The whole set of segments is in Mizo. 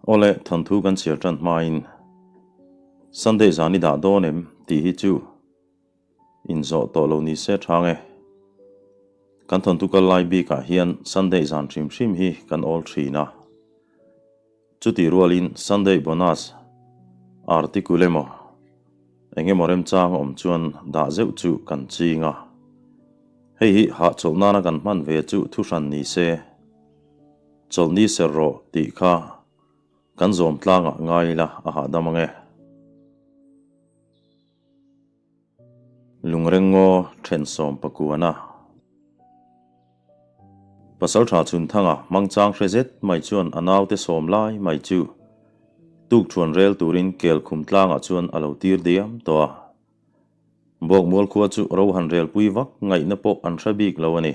Awle, thawnthu kan chhiar tan hmain Sunday zan i dah dawn em tih hi chu inzawh tawh lo ni se tha nge. Kan thawnthu kal lai bikah hian Sunday zan hrim hrim hi kan awl thin a. Chutih rualin Sunday bonus article emaw eng emaw remchang awm chuan dah zeuh chu kan ching a. Hei hi hahchawlh nana kan hman ve chu thuhran ni se. Chawlhni ser rawh tih kha kan zawm tlangah ngai ila a hahdam ang e. Lungrengngaw thensawm pakuana Pasaltha Chhunthanga hmangchang hre zet mai chuan a naute sawm lai mai chu tukṭhuan rel turin kelkhum tlangah chuan a lo tir diam tawh a. Bawkmual khua chu ro han relpui vak ngaihna pawh an hre bik lo a ni.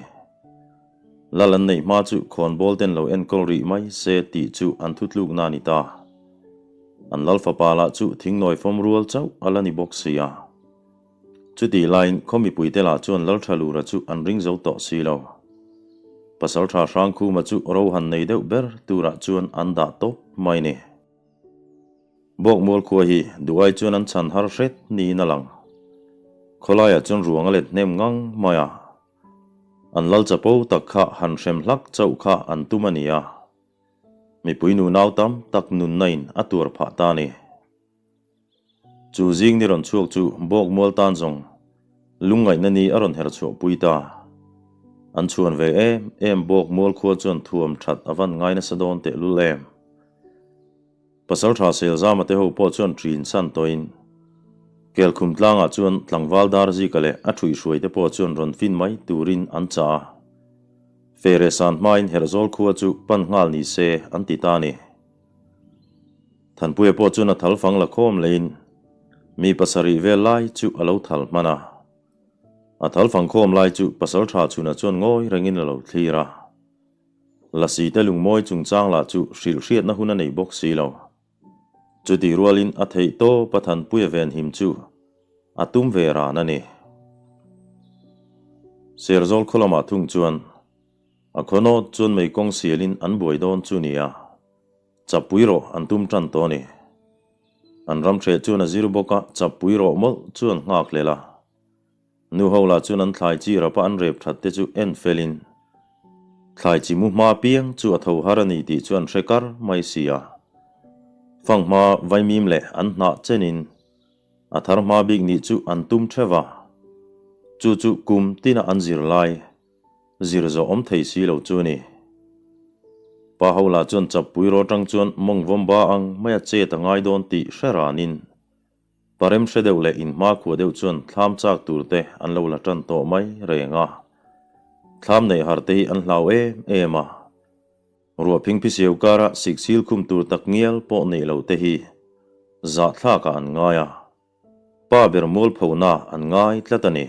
Lal an neih hma chu khawnbawl ten lo enkawl rih mai se tih chu an thutlukna a ni ta. An lal fapa lah chu thingnawi fawm rual chauh a la ni bawk si a. Chutih laiin khaw mipuite lah chuan Lal Thalura chu an ring zo tawh si lo. Pasaltha Hrangkhuma chu ro han nei deuh ber turah chuan an dah tawp mai ni. Bawkmual khua hi duh ai chuan an chhan har hret niin a lang. Khawlaiah chuan ruang a let hnem ngang mai a. An lal chapo tak kha han hrem hlak chauh kha an tum a ni a. Mipui nu nau tam tak nunna in a tuar phah ta a ni. Chu zing ni rawn chhuak chu Bawkmual tan zawng lungngaihna ni a rawn her chhuah pui ta. An chhuan ve em em Bawkmual khua chuan thuam that a van ngai nasa dawn tehlul em. Pasalṭha Selzama te ho pawh chuan ṭin san tawhin Kelkhum tlangah chuan tlangval Darzika leh a ṭhuihhruai te pawh chuan rawn fin mai turin an chah a. Fere san hmain Herhzawl khua chu pan nghal ni se an ti ta a ni. Thanpuia pawh chuan a thal fang la khawm leiin mi pasarih vel lai chu a lo thal hman a. A thal fang khawm lai chu Pasalṭha chhunah chuan ngawi rengin a lo thlir a. Lasi te lungmawi chungchang lah chu hrilh hriatna hun a nei bawk si lo. Chutih rualin a theih tawp a thanpuia venhim chu a tum ve ran a ni. Serzawl khaw lamah thung chuan a khawnawt chuan mei kawng sialin an buai dawn chu nia, chapui rawh an tum tan tawh a ni. An ram hreh chuan a zir bawk a, chapui rawh mawlh chu an nghak hlel a. Nu ho lah chuan an thlai chi rapa an rep that te chu en felin thlai chi mu hma piang chu a tho har a ni tih chu an hre kar mai si a. Fang hma vaimim leh an hnah chenin a thar hma bik nih chu an tum theuh a, chu chu kum tina an zir lai zir zawh awm thei si lo chu a ni. Pa ho lah chuan chappui rawh atang chuan mawng vawm ba ang maia chet a ngai dawn tih hre ranin Parem hre deuh leh inhma khuah deuh chuan thlam chak tur te an lo la tan tawh mai reng a. Thlam neih har te hi an hlau em em a. Ruah phingphisiau kara siksil khum tur tak ngial pawh neih loh te hi zahthlakah an ngai a, pa ber mualphona an ngai tlat a ni.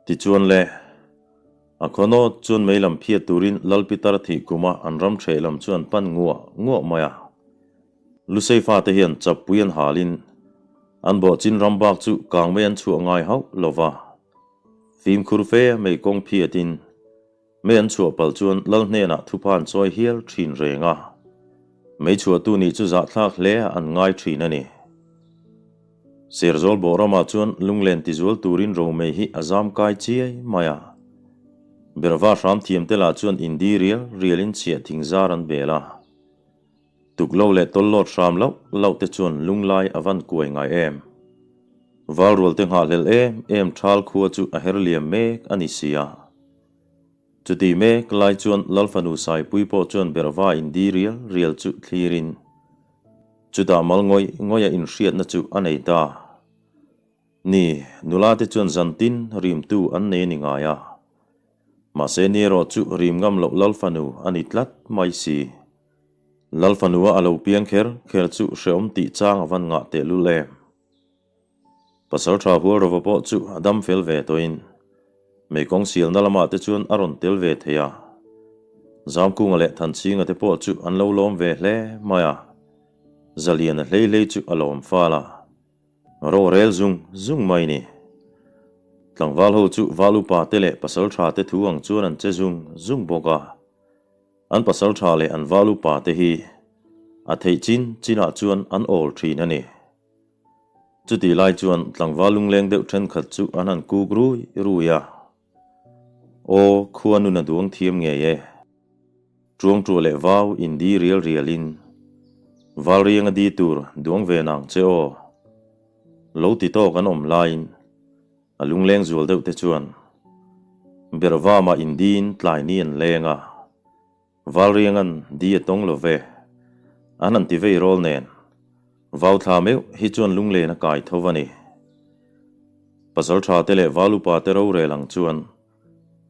Tichuan le, a khawnawt chuan mei lam phiat turin Lal Pitar thih kuma an ram hreh lam chu an pan nguah nguah mai a. Lusei fate hian chappui an halin an bawhchin ram bak chu kang mei an chhuah ngai hauh lo va. Fimkhur fe mei kawng phiatin mei an chhuah palh chuan Lal hnenah thupha an chawi hial thin reng a. Mei chhuahtu nih chu zahthlak hle an ngai thin a ni. Serzawl bawh ramah chuan lunglen tizual turin romei hi a zam kai chiai mai a. Berva hram thiamte lah chuan indi rial rialin chhiah thing zar an bel a. Tuklo leh tawllawt hram loh loh te chuan lunglai a van kuai ngai em. Valrualte nghahhlelh em em thal khua chu a her liam mek a ni si a. Chuti mek lai chuan Lalfanu Saipui pawh chuan Berva indi rial rial chu thlirin Chutah mal ngawih ngawih a inhriatna chu a nei ta. Ni, nula te chuan zantin rimtu an nei a ni ngai a. Mahse ni erawh chu rim ngam loh Lalfanu a ni tlat mai si. Lalfanua a lo piang kher kher chu hreawm tih chang a van ngah tehlul em. Pasalṭha Hualrova pawh chu a dam fel ve tawhin Mekong sialna lamah te chuan a rawn tel ve thei a. Zamkunga leh Thanchhinga te pawh chu an lo lawm ve hle mai a. Zaliana hlei hlei chu a lawm fal a. Ro rel zung zung mai ni. Tlangval ho chu val upa te leh pasalṭha te thu ang chuan an che zung zung bawk a. An pasalṭha leh an val upa te hi. A theih chin chinah chuan an awl thin a ni. Chutih lai chuan tlangval lungleng deuh thenkhat chu an han kuk rui rui a. Aw, khua nun a duang thiam ngei e. Chuangtuah leh vau in di rial rialin Valrianga di tur duang ve nang che aw. Lo ti tawk an awm laiin a lungleng zual deuh te chuan Berhvamah in diin tlai ni an leng a, Valrianga'n di a tawng lo ve. An han ti vei rawl nen vau thla meuh hi chuan lunglen a kai tho a ni. Pasal tha te leh val upa te rorel ang chuan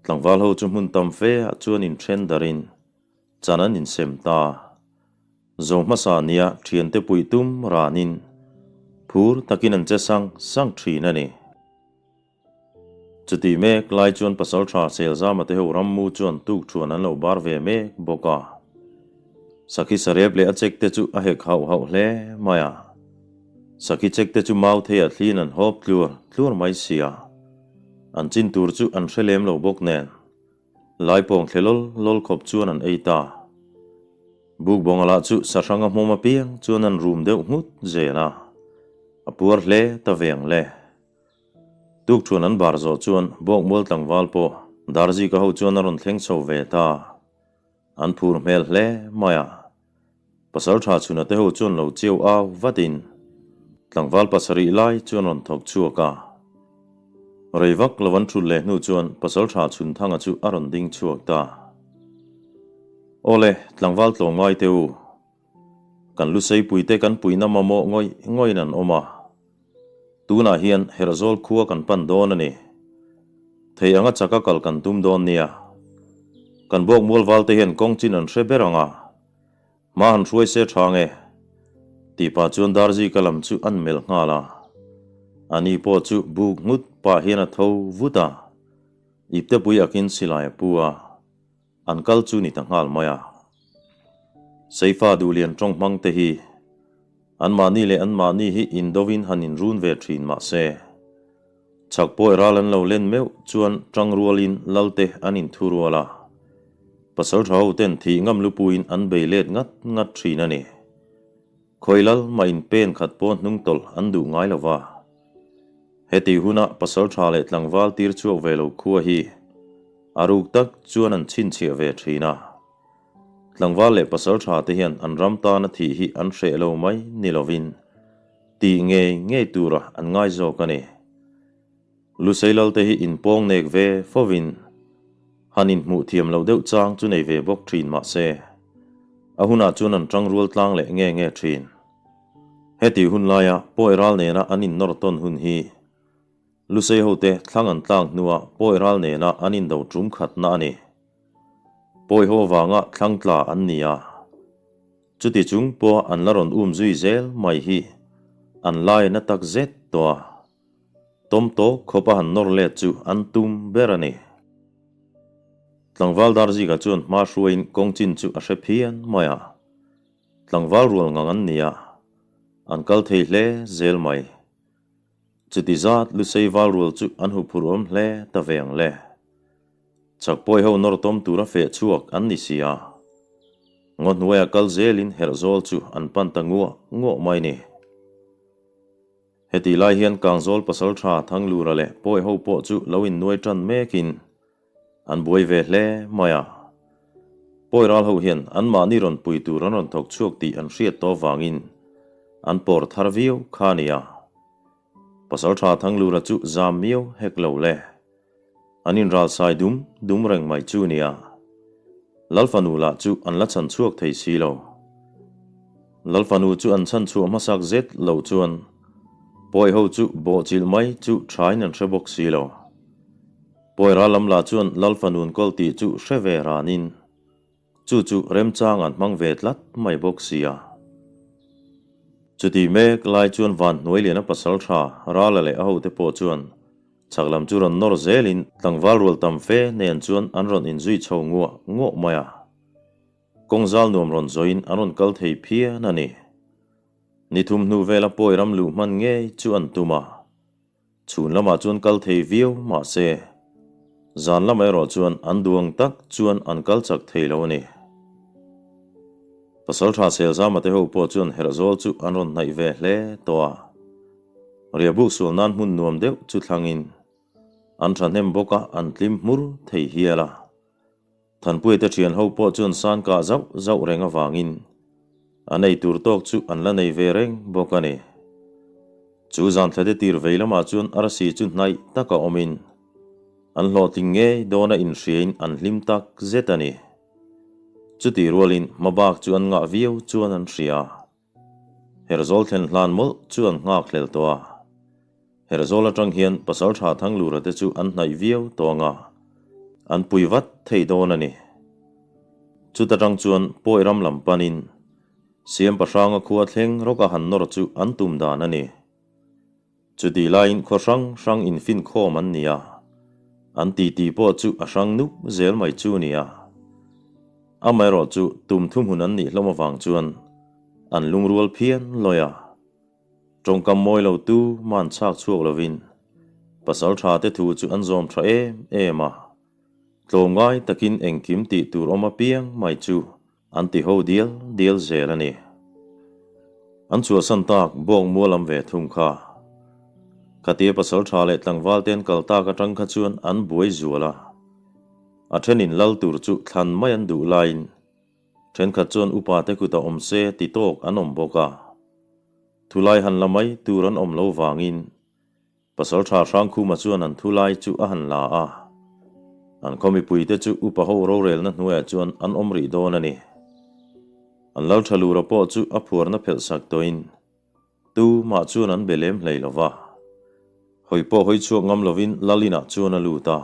Tlangval ho chu hmun tam fe ah chuan inthen darin chan an insem ta. Zo hmasa nia thiante puih tum ranin phur takin an che sang sang thin a ni. Chutih mek lai chuan pasaltha Selzama te ho rammu chuan tukthuan an lo bar ve mek bawk a. Sakhi sarep leh a chek te chu a hek hauh hauh hle mai a. Sakhi chek te chu mau theiah thliin an hawp tluar tluar mai si a. An chin tur chu an hre lem lo bawk nen, Laipawng thle lawl lawl khawp chuan an ei ta. Bukbawnga lah chu sahranga hmawm apiang chuan an rum deuh nghut zel a, a puar hle ta ve ang le. Tukthuan an bar zawh chuan Bawkmual tlangval pawh Darzika ho chuan a rawn thleng chho ve ta. An phur hmel hle mai a. Pasal tha chhuna te ho chuan lo chiau au vatin tlangval pasarih lai chuan rawn thawk chhuak a. Rei vak lo an thut leh hnu chuan pasal tha chhun thanga chu a rawn ding chhuak ta. Awle, tlangval tlawmngai te u, kan luseipui te kan puihna mamawh ngawih ngawih in an awm a. Tunah hian Herhzawl khua kan pan dawn a ni. Thei anga chaka kal kan tum dawn nia. Kan bawk mual val te hian kawng chin an hre ber ang a. Hma han hruai se tha nge? Tih pah chuan Darzika lam chu an melh nghal a. Ani pawh chu buk nghut pah hian a tho vut a. Iptepui akin silai a pu a. An kal chu ni ta nghal mai a. Seifa duhlian tawng hmang te hi anmahni leh anmahni hi indovin han inrun ve thin mah se, chhak pawi ral an lo len meuh chuan tang rualin lalte an inthu rual a, pasal tha ho ten thih ngam lupuiin an bei let ngat ngat thin a ni. Khawi lal mah in pen khat pawh hnung tawlh an duh ngai lo va. Heti huna pasal tha leh tlangval tir chhuak ve lo khua hi a ruk tak chuan an chhinchhiah ve thin a. Tlangval leh pasal tha te hian an ram tana thih hi an hreh lo mai ni lovin tih ngei ngei tura an ngai zawk a ni. Lusei lalte hi inpawng nek ve fovin han inhmuh thiam loh deuh chang chu nei ve bawk thin mah se, a hunah chuan an tangrual tlang leh nge nge thin. Heti hun laia Pawi ral nena an innawr tawn hun hi Lusei hote thlang an tlak hnua Pawi ral nena an indo tum khatna a ni. Pawi ho vanga thlang tla an ni a, chuti chung pawha an la rawn um zui zel mai hi an lai na tak zet tawh a, tawm tawk khawpa han nawr let chu an tum ber a ni. Tlangval Darzika chuan hma hruaiin kawng chin chu a hre phian mai a. Tlangval rual ngang an ni a, an kal thei hle zel mai. Chuti zat Lusei val rual chu an huphurh awm hle ta ve ang le. Chakpawi ho nawr tawm tura feh chhuak an ni si a. Ngaw hnuaia kal zelin herhzawl chu an pan ta nguah nguah mai ni. Hetih lai hian Kangzawl pasaltha Thanglura leh Pawi ho pawh chu lo innuai tan mekin An buai ve hle mai a. Pawi ral ho hian anmahni rawn pui tur an rawn thawk chhuak tih an hriat tawh vangin an pawr thar viau kha a nia. Pasaltha Thanglura chu zam miau hek lo le. An inral sai dum dum reng mai chu nia. Lalfanu lah chu an la chhan chhuak thei si lo. Lalfanu chu an chhan chhuah hmasak zet lo chuan pawi ho chu bawhchilh mai chu thain an hre bawk si lo. Pawi ral lam lah chuan Lal fanun kawl tih chu hre ve ranin chu chu remchang an hmang ve tlat mai bawk sia. Chutih mek lai chuan van hnuai liana pasal tha Rala leh a hote pawh chuan chhak lam chu rawn nawr zelin tlangval rual tam fe nen chuan an rawn inzui chho nguah nguah mai a. Kawng zal nuam rawn zawhin an rawn kal thei phian a ni. Ni thum hnu vela pawi ram luh hman ngei chu an tum a. Chhun lamah chuan kal thei viau mah se, zan lamah erawh chuan an duang tak chuan an kal chak thei lo a ni. Pasalṭha Selzama te ho pawh chuan Herhzawl chu an rawn hnaih ve hle tawh a. Riahbuk sual nan hmun nuam deuh chu thlangin an ṭhahnem bawk a, an tlim hmur thei hial a. Thanpuia te ṭhian ho pawh chuan san kah zauh zauh reng avangin an ei tur tawk chu an la nei ve reng bawk a ni. Chu zan thlate tir vei lamah chuan arsi chu hnaih taka awmin an hlawhtling ngei dawna inhriain an hlim tak zet a ni. Chutih rualin hmabak chu an ngah viau chuan an hria. Herzawl thlen hlan mawlh chu an nghak hlel tawh a. Herzawl atang hian Pasaltha Thanglura te chu an hnaih viau tawh ang a, an pui vat thei dawn a ni. Chuta tang chuan Pawi ram lam panin Siampahranga khua thleng rawka han nawr chu an tum dan a ni. Chutih laiin khaw hrang hrang infinkhawm an ni a, an titi pawh chu a hrang nuk zel mai chu a ni a. Amaherawh chu tum thuhmun an nih hlawm avang chuan an lungrual phian lawi a. Tawngkam mawi lo tu man chhak chhuak lovin pasal tha te thu chu an zawm tha em em a. Tlawmngai takin engkim tih tur awm apiang mai chu An ti ho dial dial zel a ni. An chhuahsan tak bawk mual lam ve thung kha. Khatia pasal tha leh tlangval te an kal tak atang kha chuan an buai zual a. A thenin lal tur chu thlan mai an duh laiin thenkhat chuan upa te kut a awm se ti tawk an awm bawk a. Thulai han la mai tur an awm lo vangin Pasalṭha Hrangkhuma chuan an thu lai chu a han la a, an khaw mipuite chu upa ho rorelna hnuaiah chuan an awm rih dawn a ni. An Lalṭha Lura pawh chu a phuarna phelh sak tawhin tu mah chuan an be lem hlei lo va. Hawi pawh hawi chhuak ngam lovin Lal inah chuan a lut a,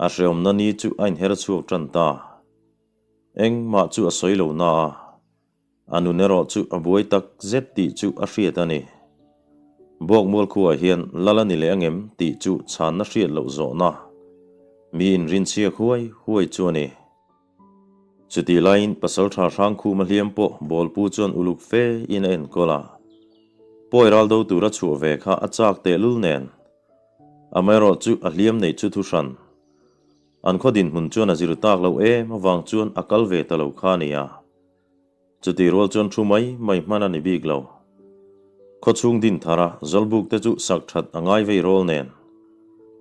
a hreawmna ni chu a inher chhuak ṭan ta. Engmah chu a sawi lo na a. A nun erawh chu a buai tak zet tih chu a hriat a ni. Bawkmual khuaah hian lal a ni leh angem tih chu chhanna hriat loh zawhna mi inrinchhiak huai huai chu a ni. Chutih laiin Pasalṭha Hrangkhuma hliam pawh Bawlpu chuan uluk fe in a enkawl a. Pawi ral do tura chhuah ve kha a chak tehlul nen. Amaherawh chu a hliam neih chu thuhran. An khaw dinhmun chuan a zir tak loh em avang chuan a kal ve ta lo kha a ni a. Chutih rual chuan thu mai mai hman a ni bik lo. Khawchhung din thara Zawlbuk te chu sak that a ngai vei rawl nen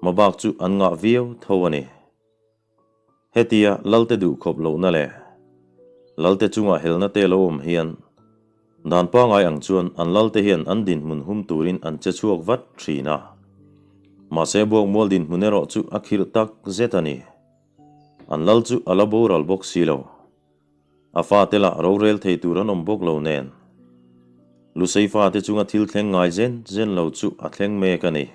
hmabak chu an ngah viau tho a ni. Hetia Lalte duh khawp lohna leh Lalte chunga helna te lo awm hian dan pangai ang chuan an Lalte hian an dinhmun hum turin an che chhuak vat thin a. Mahse Buakmual dinhmun erawh chu a khirh tak zet a ni. An Lal chu a la boral bawk si lo. A fate lah rorel thei tur an awm bawk lo nen. Lusei fate chunga thil thleng ngai zen zen lo chu a thleng mek a ni.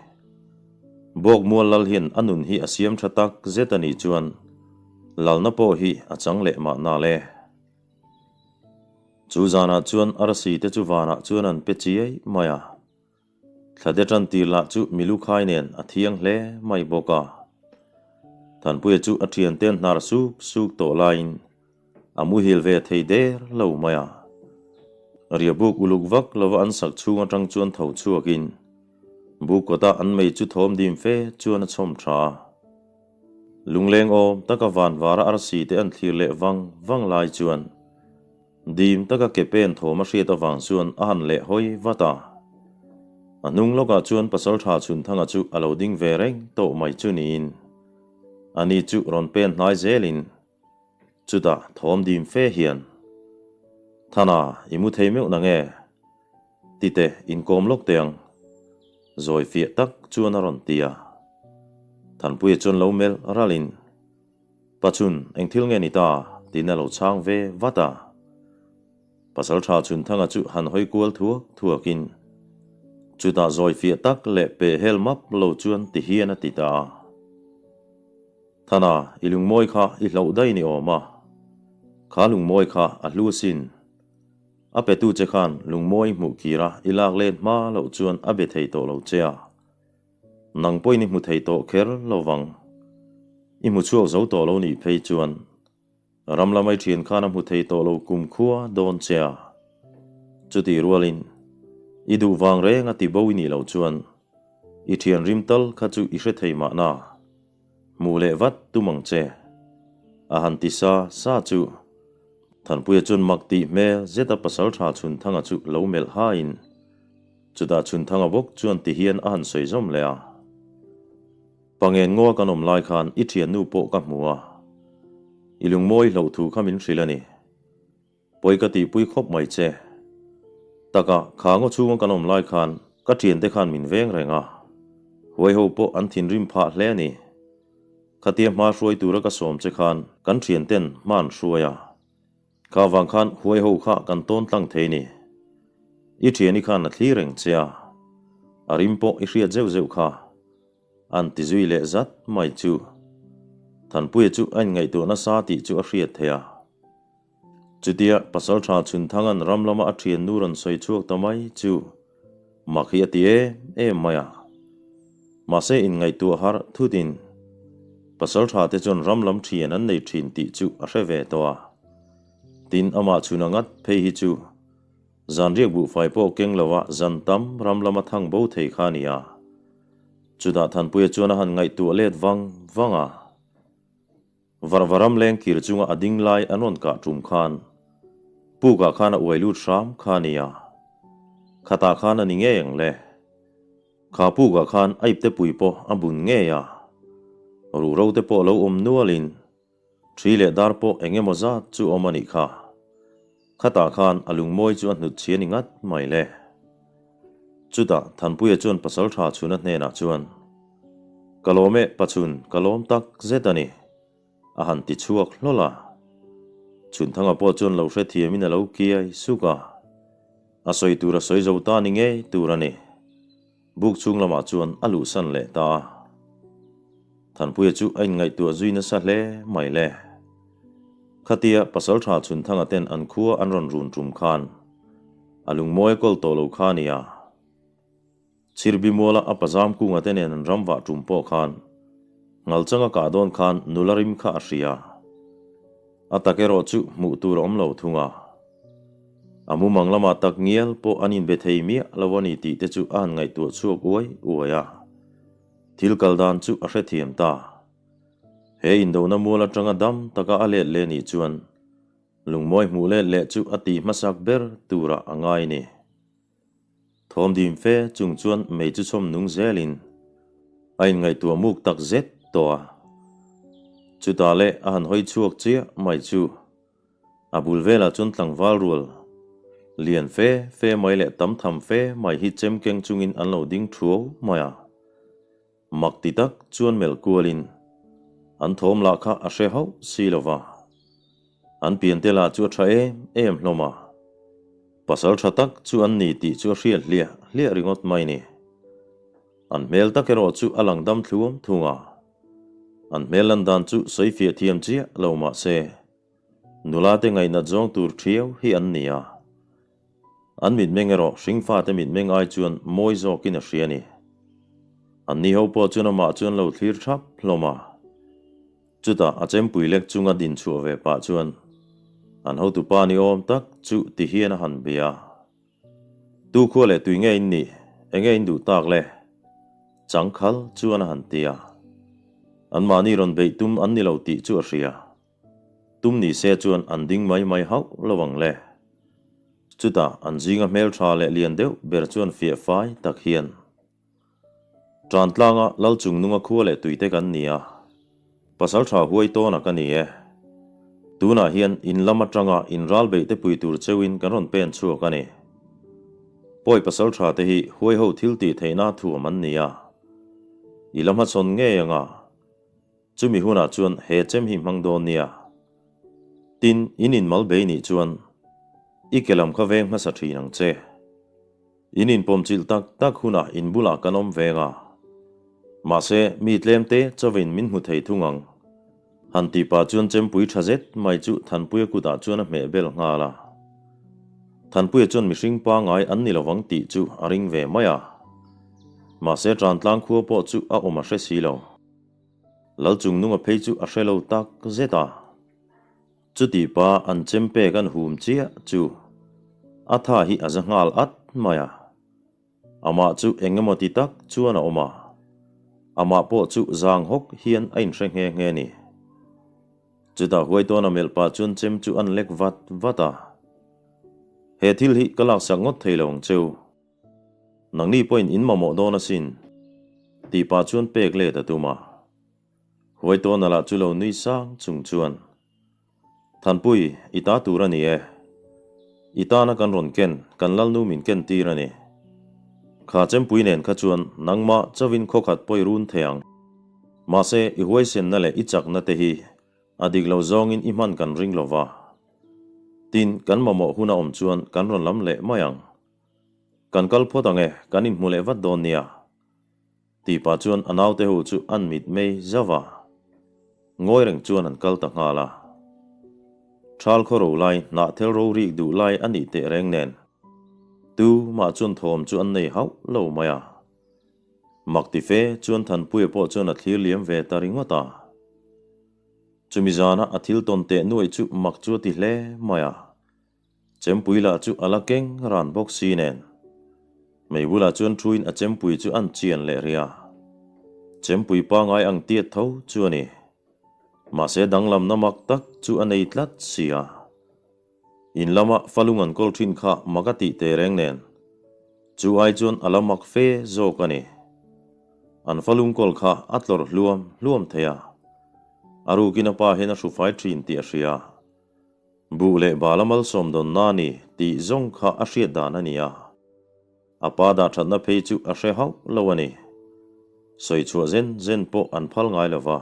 Bawk mual lal hian a nun hi a siam tha tak zet a nih chuan lalna pawh hi a chang leh mahna le. Chu zanah chuan arsi te chu vanah chuan an pe chiai mai a. Thlade tan tir lah chu milukhai nen a thiang hle mai bawk a. Thanpuia chu a thiante an hnar suk suk tawh laiin a muhil ve thei der lo mai a. Riabuk uluk vak lova an sak chhung atang chuan tho chhuakin buk kawta an mei chu thawm dim fe chuan a chhawm tha a. Lungleng awm taka van vara arsi te an thlir leh vang vang lai chuan Dim taka ke pen thawm a hriat avang chuan a han leh hawi vat a. A hnung lawkah chuan Pasalṭha Chhunthanga chu a lo ding ve reng tawh mai chu niin ani chu rawn pen hnai zelin chutah thawm dim fe hian, Thana, i mu thei meuh nange? Tite, inkawm lawk teh ang. Zawi fiah tak chuan a rawn ti a. Thanpuia chuan lo melh ralhin. Pachun, eng thil nge ni ta? tiin a lo chhang ve vat a. Pasalṭha Chhunthanga chu han hawi kual thuak thuakin, chutah zawi fiah tak leh peh hel map lo chuan ti hian a ti ta a. Thana, i lungmawi kha i hloh daih ni awm a. Kha lungmawi kha a hlu asin. A petu che khan lungmawi hmuh kira i lak let hma loh chuan a be thei tawh lo che a. Nang pawhin i hmu thei tawh kher lo vang. I hmu chhuak zo tawh lo nih phei chuan ram lamai thian khan a hmu thei tawh lo kumkhua dawn che a. Chutih rualin i duh vang reng a ti bo i nih loh chuan i thian rim tal kha chu i hre thei mahna. Hmuh leh vat tum ang che. A han ti sa sa chu. Thanpuia chuan mak tih hmel zeta pasalṭha Chhunthanga chu lo melh haiin, chutah Chhunthanga bawk chuan ti hian a han sawi zawm leh a. Pangen ngaw kan awm lai khan i ṭhiannu pawh ka hmu a, i lungmawi hloh thu kha min hrilh a ni. Pawi ka tihpui khawp mai che. Taka, kha ngaw chhunga kan awm lai khan ka ṭhiante khan min veng reng a, huai ho pawh an thinrim phah hle a ni. Khatia hma hruai tura ka sawm che khan kan ṭhianten hma an hruai a, kha vang khan huai ho kha kan tawn tlang thei ni. I ṭhiani khan a thli reng che a, a rim pawh i hriat zeuh zeuh kha. An ti zui leh zat mai chu. Thanpuia chu a inngaihtuah nasa tih chu a hriat theih a. Chutia Pasalṭha Chhunthanga'n ram lama a ṭhiannu rawn sawi chhuak ta mai chu mak hi a ti em em mai a. Mahse inngaihtuah harh thutin Pasalṭha te chuan ram lam ṭhian an nei ṭhin tih chu a hre ve tawh a. Tin, amah chhun a ngat phei hi chu Zanriak buhfai pawh keng lo a zan tam ram lama thang bo thei kha a ni a. Chutah Thanpuia chuan a han ngaihtuah let vang vang a. Varva ram leng kir chunga a ding lai an rawn kah tum khan pukah khan a uai lut hram kha a ni a. Khatah khan a ni ngei ang le. Kha pukah khan a ipte pui pawh a bun ngei a. Ruhro te pawh lo awm nualin Ṭhi leh dar pawh eng emaw zat chu awm a nih kha. Khatah khan a lungmawi chu a hnut chhi a ni ngat mai le. Chutah Thanpuia chuan Pasalṭha Chhuna hnenah chuan, Ka lawm e Pachhun, ka lawm tak zet a ni, a han ti chhuak hlawl a. Chhunthanga pawh chuan lo hrethiamin a lo kiai suk a. A sawi tur a sawi zo ta ni ngei tur a ni. Buk chhung lamah chuan a luhsan leh ta a. Thanpuia chu a inngaihtuah zui nasa hle mai le. Khatia Pasalṭha Chhunthanga ten an khua an rawn run ṭum khan a lungmawi a kawl tawh lo kha a nia. Chhirbi muala a pazam kunga te nen an ram vah ṭum pawh khan Ngalchanga kah dawn khan nula rim kha a hria. A tak erawh chu hmuh tur a awm lo thung a. A mumang lamah tak ngial pawh an inbe thei miah lo a ni tih te chu a han ngaihtuah chhuak uai uai a. Thil kal dan chu a hrethiam ta. He indona mual atanga dam taka a let leh nih chuan lungmawi hmuh let leh chu a tih hmasak ber turah a ngai ni. Thawm dim fe chung chuan mei chu chhawm nung zelin a inngaihtuah muk tak zet tawh a. Chutah leh a han hawi chhuak chiah mai chu. A bul velah chuan tlangval rual lian fe fe mai leh tam tham fe mai hi chem keng chungin an lo ding thuau mai a. Mak ti tak chuan melh kualin an thawm lah kha a hre hauh si lo va. An piante lah chu a tha em em hlawm a. Pasal tha tak chu an ni tih chu a hriat hliah hliah ringawt mai ni. An hmel tak erawh chu a lang dam thluam thung a. An hmel lan dan chu sawi fiah thiam chiah lo mah se, nula te ngaihnat zawng tur thiau hi an ni a. An mitmeng erawh hringfate mitmeng ai chuan mawi zawkin a hria a ni. An ni ho pawh chuan amah chuan lo thlir thap hlawm a. Chutah a chempui lek chunga din chhuah ve pah chuan an hotupa ni awm tak chu ti hian a han bia a. Tu khua leh tui nge in nih? Enge in duh tak le? Changkhal chuan a han ti a. Anmahni rawn beih tum an ni lo tih chu a hria. Tum ni se chuan an ding mai mai hauh lo ang le. Chutah an zinga hmeltha leh lian deuh ber chuan fiah fai tak hian Ṭantlanga Lal Chungnunga khua leh tuite kan ni a, Pasalṭha huai tawna ka ni e. Tunah hian in lam aṭanga in ral beih te pui tur cheuhin kan rawn pen chhuak a ni. Pawi pasalṭha te hi huai ho thil tih theihna thuam an ni a, i la hmachhawn ngei anga Chumi hunah chuan he chem hi hmang dawn nia. Tin, in inmal bei nih chuan i ke lam kha veng hmasa thin ang che. In inpawmchilh tak tak hunah in bulah kan awm veng a. Mahse, mi tlem te chawin min hmu thei thung ang. Han tih pah chuan chempui tha zet mai chu Thanpuia kutah chuan a hmeh bel nghal a. Thanpuia chuan mihring pangai an ni lovang tih chu a ring ve mai a. Mahse, Trantlang khua pawh chu a awm a hre si lo. Lal Chungnunga phei chu a hre lo tak zet a. Chuti pa an chem pek an hum chiah chu a tha hi a za nghal at mai a. Amah chu eng emaw ti tak chuan a awm a. Amah pawh chu zang hawk hian a inhre nghe nghe ni. Chutah Huaitawna melh pah chuan chem chu an lek vat vat a. He thil hi ka laksak ngawt thei lo ang cheu. Nangni pawhin in mamawh dawn asin, tih pah chuan pek let a tum a. Huaitawna lah chu lo nui sang chung chuan, Thanpui, i ta tur a ni e. I tana kan rawn ken, kan Lalnu min ken tir a ni. Kha chempui nen kha chuan nangmah chauhin khawkhat pawi run thei ang. Mahse, i huaisenna leh i chakna te hi a dik lo zawngin i hman kan ring lo va. Tin, kan mamawh hun a awm chuan kan rawn lam leh mai ang. Kan kal phawt ang e, kan inhmu leh vat dawn nia. Tih pah chuan a naute ho chu an mit mei zauh a. Ngawi reng chuan an kal ta nghal a. Thal khaw ro lai, hnahthel ro rik duh lai a nih teh reng nen. Tu mah chuan thawm chu an nei hauh lo mai a. Mak ti fe chuan Thanpuia pawh chuan a thlir liam ve ta ringawt a. Chumi zana a thil tawn teh nuaih chu mak chu a ti hle mai a. Chempui lah chu a la keng ran bawk si nen. Mei bulah chuan thuin a chempui chu an chian leh rih a. Chempui pangai ang tiat tho chu a ni. Mahse danglamna mak tak chu a nei tlat si a. In lama falung an kawl thin kha mak a tih teh reng nen. Chu ai chuan a la mak fe zawk a ni. An falung kawl kha a tlawrh hluam hluam thei a. A rukin a pa hian a hrufai thin tih a hria. Buh leh bala malsawm dawn na ni tih zawng kha a hriat dan a ni a. A pa dah thatna phei chu a hre hauh lo a ni. Sawi chhuah zen zen pawh an phal ngai lo va.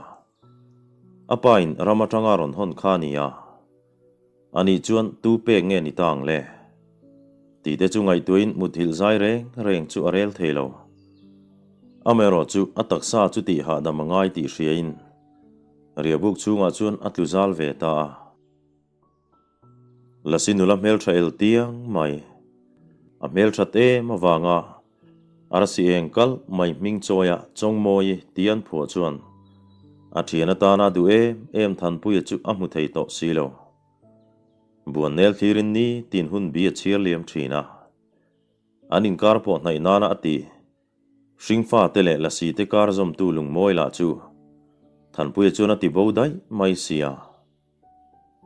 A pa in ram atanga rawn hawn kha a ni a. Anih chuan tu pek nge ni ta ang le? Tih te chu ngaihtuahin muthilh zai reng reng chu a rel thei lo. Amaherawh chu a taksa chu tih hahdam a ngai tih hriain Riahbuk chhungah chuan a tlu zal ve ta a. Lasi nula hmeltha el tiang mai. A hmelthat em avanga arsi eng kalh mai hming chawia Chawngmawi ti an phuah chuan a thian atana duh em em Thanpuia chu a hmu thei tawh si lo. Buannel thlirin ni tin hun bi a chhiar liam thin a. An inkar pawh hnaih nana a ti. Hringfa te leh Lasi te kar zawmtu lungmawi lah chu Thanpuia chuan a ti bo daih mai sia.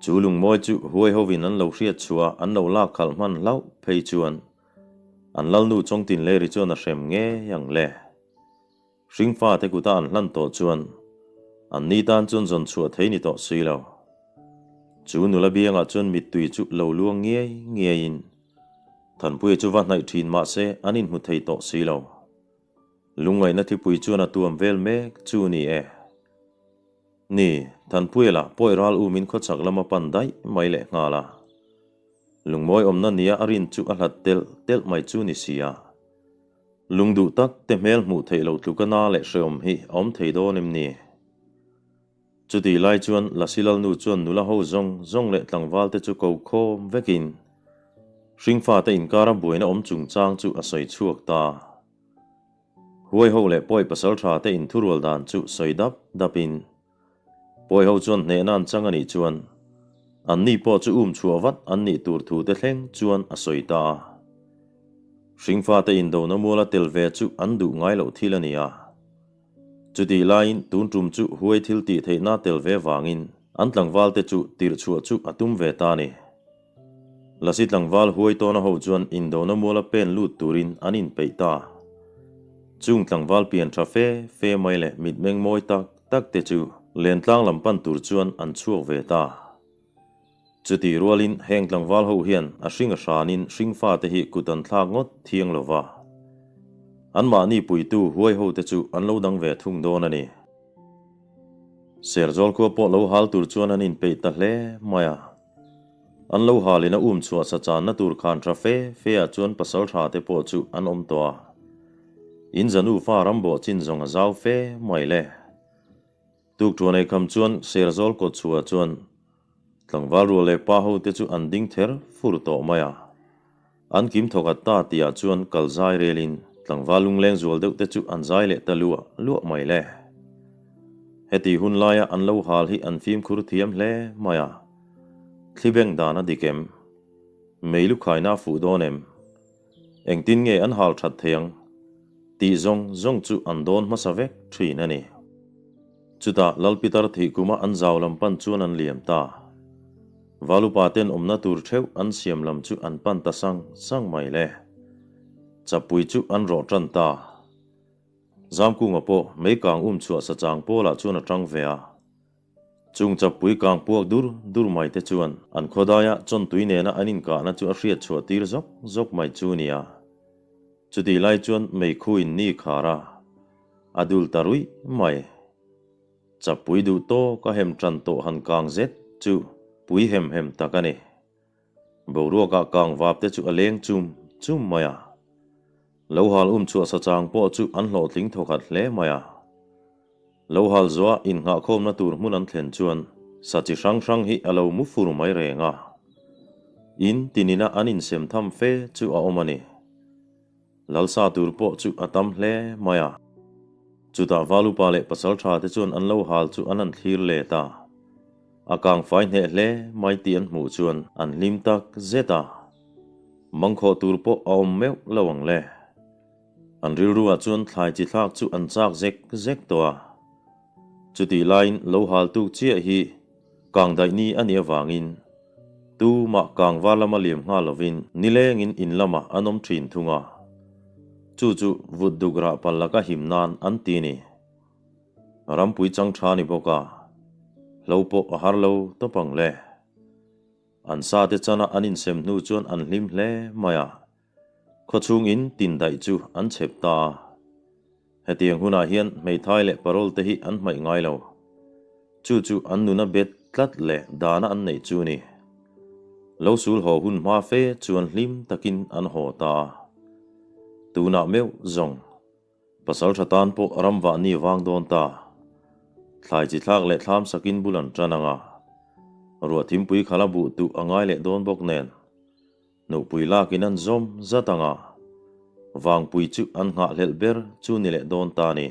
Chu lungmawi chu huai hovin an lo hriat chhuah an lo lak khalh hman hlauh phei chuan an Lalnu Chawngtinleri chuan a hrem ngei ang le. Hringfa te kuta an hlan tawh chuan an ni tan chuan zawn chhuah thei ni tawh si lo. Chu nula biangah chuan mittui chu lo luang ngiai ngiaiin Thanpuia chu va hnaih thin mah se an inhmu thei tawh si lo. Lungngaihna thipui chuan a tuam vel mek chu ni e. Ni, Thanpuia lah pawi ral umin khawchhak lama pan daih mai leh nghal a. Lungmawi awmna nia a rin chu a hlat telh telh mai chu ni si a. Lung duh tak te hmel hmuh theih loh tluka na leh hreawm hi a awm thei dawn em ni? Chutih lai chuan Lasi Lalnu chuan nula ho zawng zawng leh tlangval te chu ko khawm vekin hringfate inkara buaina awm chungchang chu a sawi chhuak ta. Huai ho leh pawi pasaltha te inthurual dan chu sawi dap dapin pawi ho chuan hnehna an chang a nih chuan anni pawh chu um chhuah vat an nih tur thu te thleng chuan a sawi ta a. Hringfate indona muala tel ve chu an duh ngai loh thil a ni a. Chutih laiin tun tum chu huai thil tih theihna tel ve vangin an tlangval te chu tirh chhuah chu a tum ve ta a ni. Lasi tlangval huai tawna ho chuan indona muala pen lut turin an inpeih ta. Chung tlangval pian tha fe fe mai leh mitmeng mawi tak tak te chu lentlang lam pan tur chuan an chhuak ve ta. Chutih rualin heng tlangval ho hian a hring a hranin hringfa te hi kut an thlak ngawt thiang lo va. Anmahni puitu huai ho te chu an lo dang ve thung dawn a ni. Serzawl khua pawh lo hal tur chuan an inpeih ta hle mai a. An lo halin a um chhuah sa channa tur khan tha fe fe ah chuan pasaltha te pawh chu an awm tawh a. In zanu fa rambawh chin zawng a zau fe mai le. Tukṭuan ei kham chuan Serzawl kawt chhuah chuan tlangval rual leh pa ho te chu an ding ther fur tawh mai a. An kim thawkhat ta tihah chuan kal zai relin tlangval lungleng zual deuh te chu an zai leh ta luah luah mai le. Heti hun laia an lo hal hi an fimkhur thiam hle mai a. Thli beng dan a dik em? Mei lu khaina a fuh dawn em? Engtin nge an hal that thei ang? Tih zawng zawng chu an dawn hmasa vek thin a ni. Chutah Lal Pitar thih kuma an zau lam pan chuan an liam ta. Valupa ten awmna tur theuh an siam lam chu an pan ta sang sang mai le. Chapui chu an rawh tan ta. Zamkunga pawh meikang um chhuah sa chang pawlah chuan a tang ve a. Chung chapui kang puak dur dur mai te chuan an khawdaia chawntui nena an inkahna chu a hriat chhuah tir zawk zawk mai chu nia. Chutih lai chuan meikhu in ni khar a, a dul ta ruih mai. Chapui duh tawk a hem tan tawh han kang zet chu pui hem hem tak a ni. Boruakah kang vap te chu a leng chum chum mai a. Lo hal um chhuah sa chang pawh chu an hlawhtling thawkhat hle mai a. Lo hal zuah innghahkhawmna tur hmun an thlen chuan sa chi hrang hrang hi a lo mu fur mai reng a. In tinina an insem tham fe chu a awm a ni. Lalsa tur pawh chu a tam hle mai a. Chutah Valupa leh Pasaltha te chuan an lo hal chu an han thlir let a. A kang fai hneh hle mai tih an hmuh chuan an hlim tak zet a. Mangkhawh tur pawh a awm meuh lo ang le. An rilruah chuan thlai chi thlak chu an chak zek zek tawh a. Chutih laiin lo hal tuk chiah hi kang daih ni a nih avangin tumah kang var lama liam nghal lovin nilengin in lamah an awm thin thung a. Chu chu vut duk rah pal laka him nan an ti ni. Rampui chang tha ni bawk a, hlo pawh a har lo tawp ang le. An sate chana an insem hnu chuan an hlim hle mai a, khawchhung in tin daih chu an chhep ta a. Hetiang hunah hian hmeithai leh parol te hi an hmaih ngai lo. Chu chu an nuna bet tlat leh dana an neih chu ni. Lo sul haw hun hma fe chuan hlim takin an haw ta a. Tunah meuh zawng. Pasal tha tan pawh ram vah ni vang dawn ta. Thlai chi thlak leh thlam sakin bul an tan ang a. Ruah thimpui khala buh tuh a ngai leh dawn bawk nen. Nupui lakin an zawm zat ang a. Vangpui chu an nghahhlelh ber chu ni leh dawn ta ni.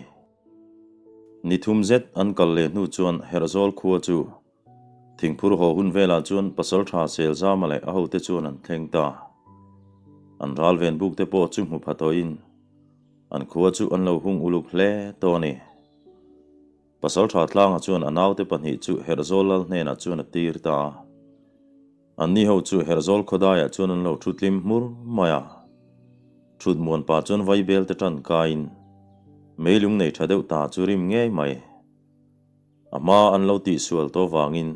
Ni thum zet an kal leh hnu chuan Herhzawl khua chu Thingphur haw hun velah chuan Pasaltha Selzama leh a hote chuan an thleng ta. An ral ven buk te pawh chu hmu pha tawhin an khua chu an lo hung uluk hle tawh a ni. Pasaltha Tlanga chuan a naute pahnih chu Herhzawl lal hnenah chuan a tir ta a. Anni ho chu Herhzawl khawdaiah chuan an lo thu tlim hmur mai a. Thut muan pah chuan vaibel te tan kaiin meilung nei tha deuh ta chu rim ngei mai. A hma an lo tihsual tawh vangin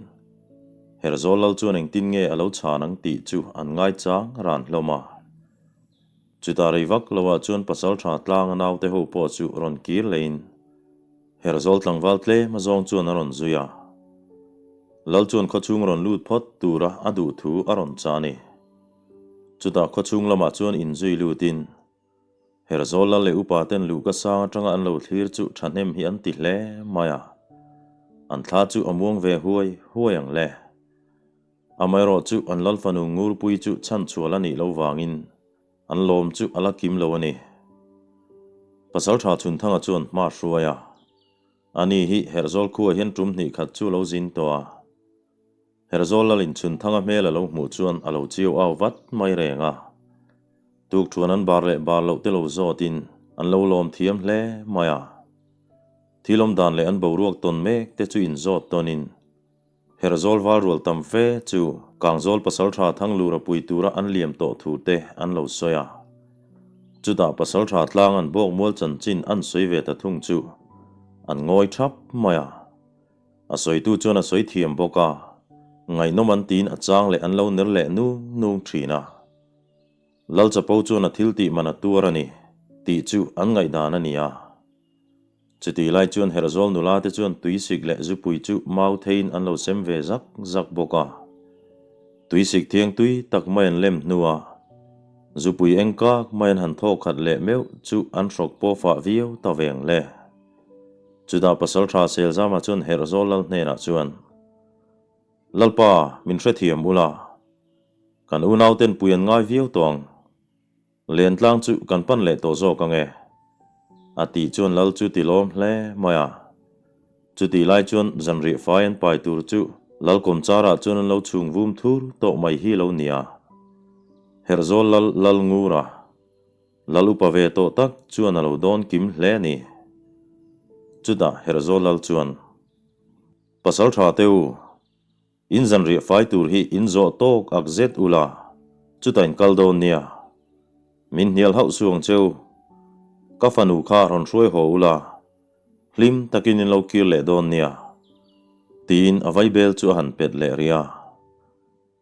Herhzawl lal chuan engtin nge a lo chhan ang tih chu an ngaichang ran hlawm a. Chutah rei vak loah chuan Pasaltha tlanga naute ho pawh chu rawn kir leiin Herhzawl tlangval tlem a zawng chuan a rawn zui a. Lal chuan khawchhung rawn lut phawt tura a duh thu a rawn chah a ni. Chutah khawchhung lamah chuan inzui lutin Herhzawl lal leh upa ten luhka sang atanga an lo thlir chu thahnem hi an ti hle mai a. An thla chu a muang ve huai huai ang le. Amaherawh chu an lal fanu Ngurpui chu chhanchhual a nih loh vangin an lawm chu a la kim lo a ni. Pasaltha Chhunthanga chuan hma hruai a. Ani hi Herhzawl khuaah hian tum hnih khat chu lo zin tawh a. Herhzawl lal inchhunthanga hmel a lo hmuh chuan a lo chiau au vat mai reng a. Tukthuan an bar leh bar loh te lo zawtin an lo lawm thiam hle mai a. Thil awm dan leh an boruak tawn mek te chu inzawt tawnin Herhzawl val rual tam fe chu Kangzawl Pasaltha Thanglura pui tura an liam tawh thu te an lo sawi a. Chutah Pasaltha tlang an bawk mual chanchin an sawi ve ta thung chu an ngawi thap mai a. A sawitu chuan a sawi thiam bawk a, ngaihnawm an tiin a chang leh an lo ner leh nung nung thin a. Lal Chapo chuan a thil tih man a tuar a ni tih chu an ngaihdan a ni a. Chutih lai chuan Herhzawl nula te chuan tuisik leh zupui chu mau theiin an lo sem ve zak zak bawk a. Tuisik thiang tui tak mai an lem hnu a, zupui eng kak mai an han thawk khat leh meuh chu an hrawk pawh fah viau ta ve ang le. Chutah Pasaltha Selzama chuan Herhzawl lal hnenah chuan, Lalpa, min hrethiam ula, kan unauten pui an ngai viau tawh ang. Lentlang chu kan pan leh tawh zawk ang e, a tih chuan lal chu ti lawm hle mai a. Chutih lai chuan zanriah fai an pai tur chu lal kawmcharah chuan an lo chhung vum thur tawh mai hi lo nia. Herhzawl lal lal ngura. Lal upa ve tawh tak chuan a lo dawn kim hle a ni. Chutah Herhzawl lal chuan. Pasalṭha te u, in zanriah fai tur hi in zawh tawk ak zet ula, chutah in kal dawn nia. Min hnial hauh su ang cheu. Ka fanu kha rawn hruai haw ula, hlim takin in lo kir leh dawn nia, tiin a vaibel chu a han pet leh rih a.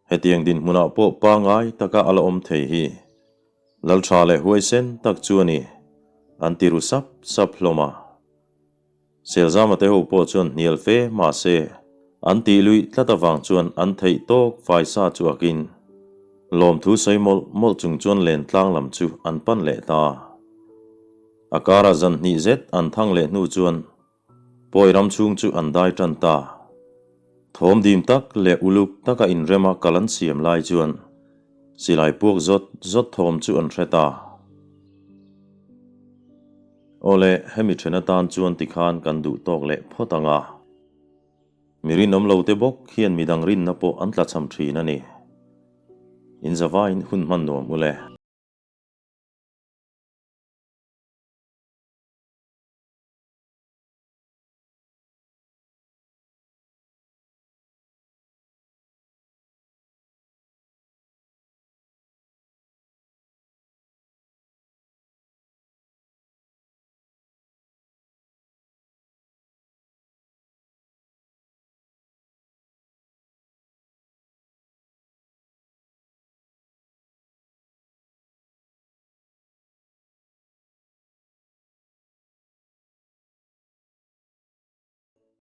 Hetiang dinhmunah pawh pangai taka a la awm thei hi Lalṭha leh huaisen tak chu a ni, an ti ru sap sap hlawm a. Selzama te ho pawh chuan hnial fe mahse an tih luih tlat avang chuan an theih tawk faisa chu akin lawmthu sawi mawlh mawlh chung chuan len tlang lam chu an pan leh ta. A karah zan hnih zet an thang leh hnu chuan Pawi ram chhung chu an dai tan ta. Thawm dim tak leh uluk taka inrema kal an siam lai chuan silai puak zawt zawt thawm chu an hre ta. Awle, hemi then atan chuan tikhan kan duh tawk leh phawt ang a. Mi rinawm lo te bawk hian midang rinna pawh an tlachham thin a ni. Inzavain hun hman nuam ule.